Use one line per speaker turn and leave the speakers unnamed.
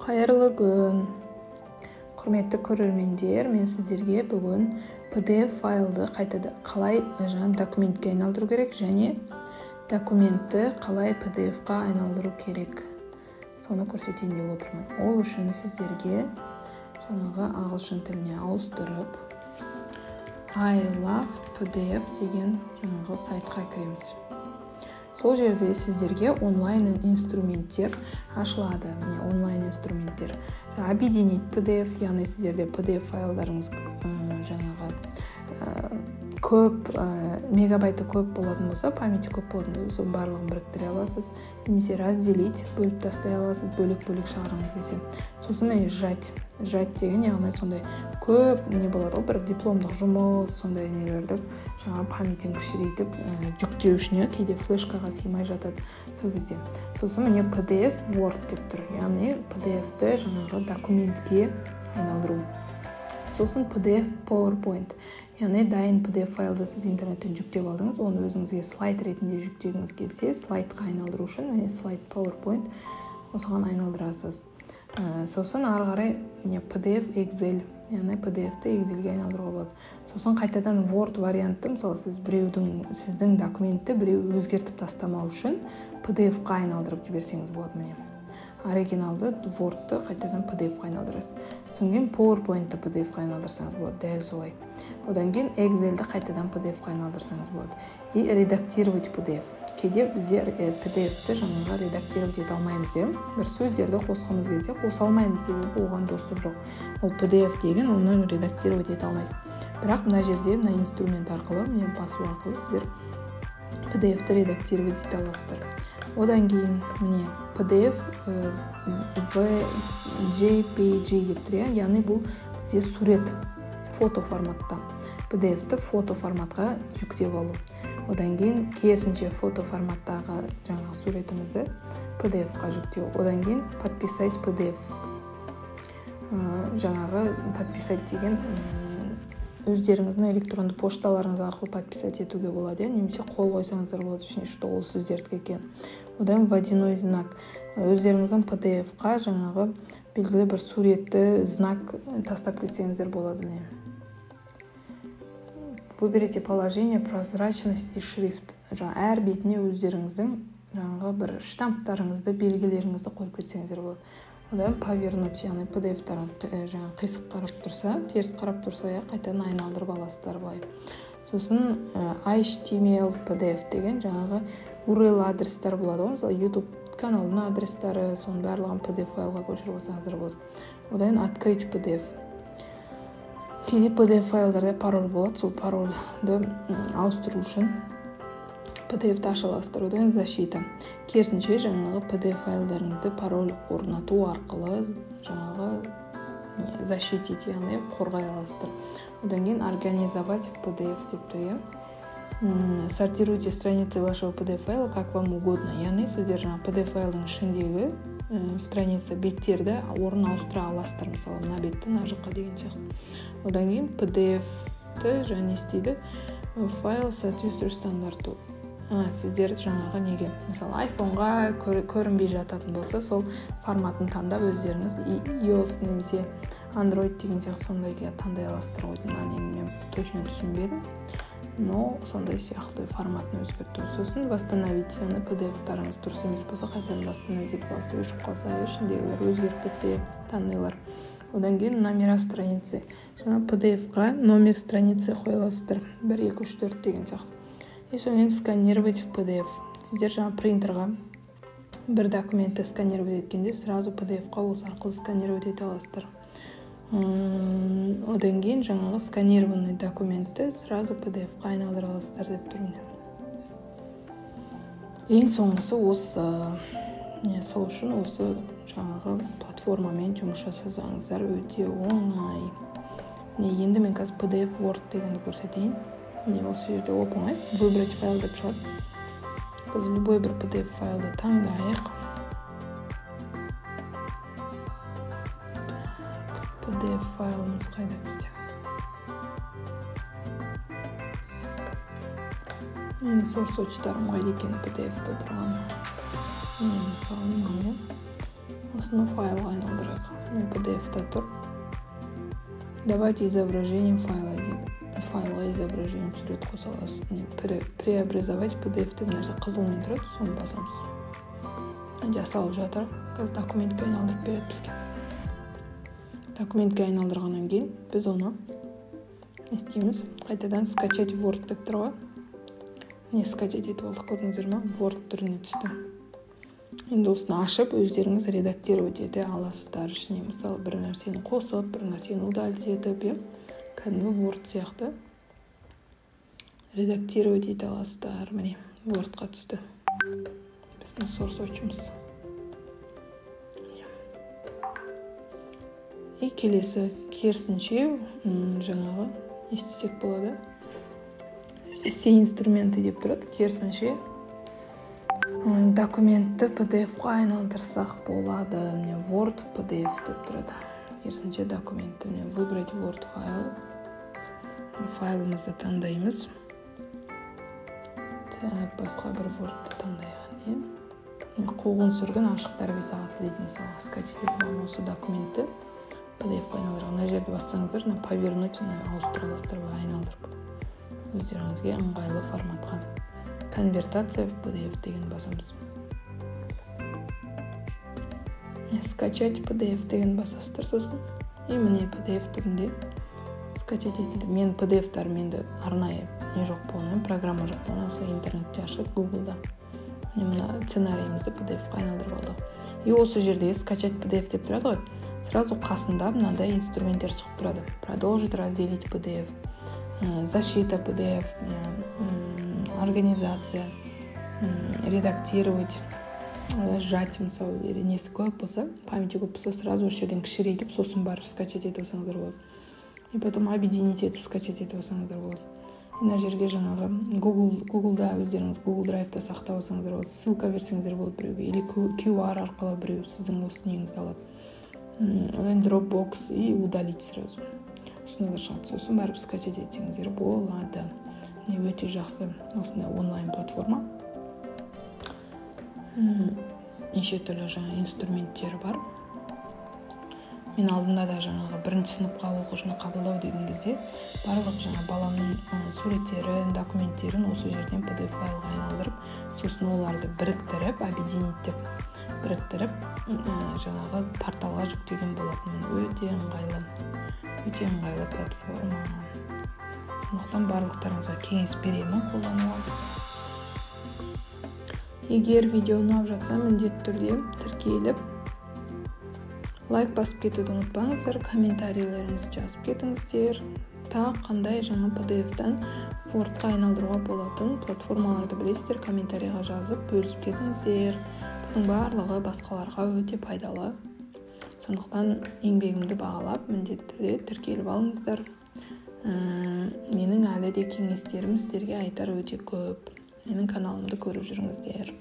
Қайырлы күн, құрметті көрермендер. Мен сіздерге бүгін PDF файлды қайтадан қалай жаңа документке айналдыру керек және документті қалай PDF-қа айналдыру керек, соны көрсетейін деп отырмын. Ол үшін сіздерге жаңағы ағылшын тіліне ауыстырып I love PDF деген жаңағы сайтқа кіреміз. Сол жерде сіздерге онлайн инструменттер ашылады. Міне, онлайн инструменттер. Объединить PDF, яғни сіздерде PDF файлдарыңыз жаңағы көп, мегабайты көп болатын болса, памяти көп болатын болса, соның барлығын біріктіре аласыз. Немесе разделить, бөліп тастай аласыз, бөлек-бөлек шығарғыңыз келсе. Сосын міне сжать. Сжать деген, яғни сондай көп не болады ғой, бір дипломдық жұмыс, сондай нелерді жаңа памятін кішірейтіп жүктеу үшін, кейде флешкаға сыймай жатады сол кезде. Сосын міне PDF Word деп тұр, яғни PDF-ті жаңағы документке айналдыру. Сосын PDF PowerPoint, яғни дайын PDF файлды сіз интернеттен жүктеп алдыңыз, оны өзіңізге слайд ретінде жүктегіңіз келсе, слайдқа айналдыру үшін міне слайд PowerPoint осыған айналдырасыз. Сосын ары қарай міне PDF Excel, яғни PDF-ті Excelге айналдыруға болады. Сосын қайтадан Word вариантты, мысалы сіз біреудің, сіздің документті біреу өзгертіп тастамау үшін PDF-қа айналдырып жіберсеңіз болады. Міне оригиналды Word-ты қайтадан PDF-қа айналдырасыз. Содан кейін PowerPoint-ты PDF-қа айналдырсаңыз болады, дәл солай. Одан кейін Excel-ді қайтадан PDF-қа айналдырсаңыз болады. И редактировать PDF. Кейде бізде PDF-ті жаңағы редактировать ете алмаймыз, бір сөздерді қосқымыз келсе қоса алмаймыз, себебі оған доступ жоқ. Ол PDF деген, оны редактировать ете алмайсыз. Бірақ мына жерде мына инструмент арқылы, міне басу арқылы сіздер PDF-ті редактировать ете аласыздар. Одан кейін міне PDF JPG деп тұр, яғни бұл бізде сурет, фото форматта. PDF-ті фото форматқа жүктеп алу. Одан кейін керісінше фото форматтағы жаңағы суретімізді PDF-қа жүктеу. Одан кейін подписать PDF. Жаңағы подписать деген өздеріңіздің электронды пошталарыңыз арқылы подписать етуге болады, немесе қол қойсаңыздар болады, ішіне что ол сіздердікі екен. Одан водяной знак. Өздеріңіздің PDF-қа жаңағы белгілі бір суретті знак тастап кетсеңіздер болады. Міне. Выберите положение, прозрачность и шрифт. Жаңа әр бетіне өздеріңіздің жаңағы бір штамптарыңызды, белгілеріңізді қойып кетсеңіздер болады. Одан повернуть, яғни PDF-тарыңыз жаңа қисық қарап тұрса, теріс қарап тұрса, қайтадан айналдырып аласыздар былай. Сосын HTML PDF деген жаңағы URL адрестер болады ғой, мысалы YouTube каналының адрестері, соның барлығын PDF файлға көшіріп алсаңыздар болады. Одан открыть PDF. Кейде PDF файлдарда пароль болады, сол парольді ауыстыру үшін PDF-ті аша аласыздар. Одан защита. Керісінше жаңағы PDF файлдарыңызды пароль орнату арқылы жаңағы защитить, яғни қорғай аласыздар. Одан кейін организовать PDF деп тұр. Сортируйте страницы вашего PDF файла как вам угодно. Яғни сіздер жаңа PDF файлдың ішіндегі страница беттерді орын ауыстыра аласыздар, мысалы мына бетті мына жаққа деген сияқты. Одан кейін PDF-ті және істейді файл соответствует стандарту. Сіздер жаңағы неге, мысалы iPhone-ға көрінбей жататын болса, сол форматын таңдап өздеріңіз iOS немесе Android деген сияқты сондайға таңдай аласыздар ғой. Мына мен точно түсінбедім, но сондай сияқты форматын өзгерту. Сосын восстановить, яғни PDF-тарыңыз дұрыс емес болса қайтадан восстановить етіп аласыз, өшіп қалса, ішіндегілер өзгеріп кетсе данныйлар. Одан кейін номера страницы. Жаңа PDF-қа номер страницы қоя аласыздар. 1, 2, 3, 4 деген сияқты. И содан кейін сканировать в PDF. Сіздер жаңа принтерға бір документті сканировать еткенде сразу PDF-қа осы арқылы сканировать ете аласыздар. Одан кейін жаңағы сканированный документті сразу PDF-қа айналдыра аласыздар деп тұрмын. Ең соңғысы осы. Сол үшін осы жаңағы платформамен жұмыс жасасаңыздар өте оңай. Енді мен қазір PDF Word дегенді көрсетейін. Міне осы жерде оп-оңай выбрать файл деп шығады. Біз любой бір PDF файлды таңдайық. PDF файлымыз қайда бізде? Менің source-очтарым қайда екен PDF-те тұрған? Міне мысалы мынау. Осыны файлға айналдырайық. PDF-та тұр. Добавить изображение файла дейді. Файлға изображение, сурет қоса аласыз. Преобразовать PDF деп мына жерде қызылмен тұрады, соны басамыз. Жасалып жатыр. Қазір документке айналдырып береді бізге. Документке айналдырғаннан кейін біз оны не істейміз? Қайтадан скачать Word деп тұр ғой. Міне, скачать етіп алдық, көрдіңіздер ма? Word түріне түсті. Енді осыны ашып, өздеріңіз редактировать ете аласыздар. Ішіне, мысалы, бір нәрсені қосып, бір нәрсені удалить етіп, иә, кәдімгі Word сияқты редактировать ете аласыздар. Міне, Wordқа түсті біздің source очымыз. И келесі керісінше жаңағы не істесек болады? Все инструменты деп тұрады. Керісінше документті PDF-қа айналдырсақ болады. Міне, Word PDF деп тұрады. Керісінше документті, міне, выбрать Word файл. Файлымызды таңдаймыз. Так, басқа бір Wordты таңдайық, иә. Қуғын сүргін ашық тәрбие сағаты дейді, мысалы, скачать етіп алған осы документті PDF-қа айналдырған. Мына жерді бассаңыздар, мына повернуть, ауыстыра аласыздар, былай айналдырып өздеріңізге ыңғайлы форматқа. Конвертация в PDF деген басамыз. Скачать PDF деген басасыздар сосын. И міне, PDF түрінде скачать етілді. Мен PDF-тарым енді арнайы не жоқ болғанымен, программа жоқ болғанымен, осылай интернетте ашады, Гуглда. Міне, мына сценарийімізді PDF-қа айналдырып алдық. И осы жерде скачать PDF деп тұрады ғой. Сразу қасында мынандай инструменттер шығып тұрады. Продолжить, разделить PDF, защита PDF, организация, редактировать, сжать, мысалы, несі көп болса, памяти көп болса, сразу осы жерден кішірейтіп, сосын барып скачать етіп алсаңыздар болады. И потом объединить етіп скачать етіп алсаңыздар болады. Мына жерге жаңағы Googleда өздеріңіз Google Drive-та сақтап алсаңыздар болады, ссылка берсеңіздер болады біреуге, или QR арқылы біреу сіздің осы неңізді алады. Одан Dropbox и удалить сразу. Осындайлар шығады. Сосын барып скачать етсеңіздер болады. Міне, өте жақсы осындай онлайн платформа. Неше түрлі жаңа инструменттері бар. Мен алдында да жаңағы бірінші сыныпқа оқушыны қабылдау деген кезде барлық жаңа баламның суреттерін, документтерін осы жерден PDF файлға айналдырып, сосын оларды біріктіріп, объединить деп біріктіріп, жаңағы порталға жүктеген болатынмын. Өте ыңғайлы, өте ыңғайлы платформа. Сондықтан барлықтарыңызға кеңес беремін қолдануға. Егер видео ұнап жатса, міндетті түрде тіркеліп, лайк басып кетуді ұмытпаңыздар, комментарийлеріңізді жазып кетіңіздер. Тағы қандай жаңа PDF-тан Word-қа айналдыруға болатын платформаларды білесіздер, комментарийға жазып бөлісіп кетіңіздер. Бұның барлығы басқаларға өте пайдалы. Сондықтан еңбегімді бағалап, міндетті түрде тіркеліп алыңыздар. Менің әлі де кеңестерім сіздерге айтар өте көп. Менің каналымды көріп жүріңіздер.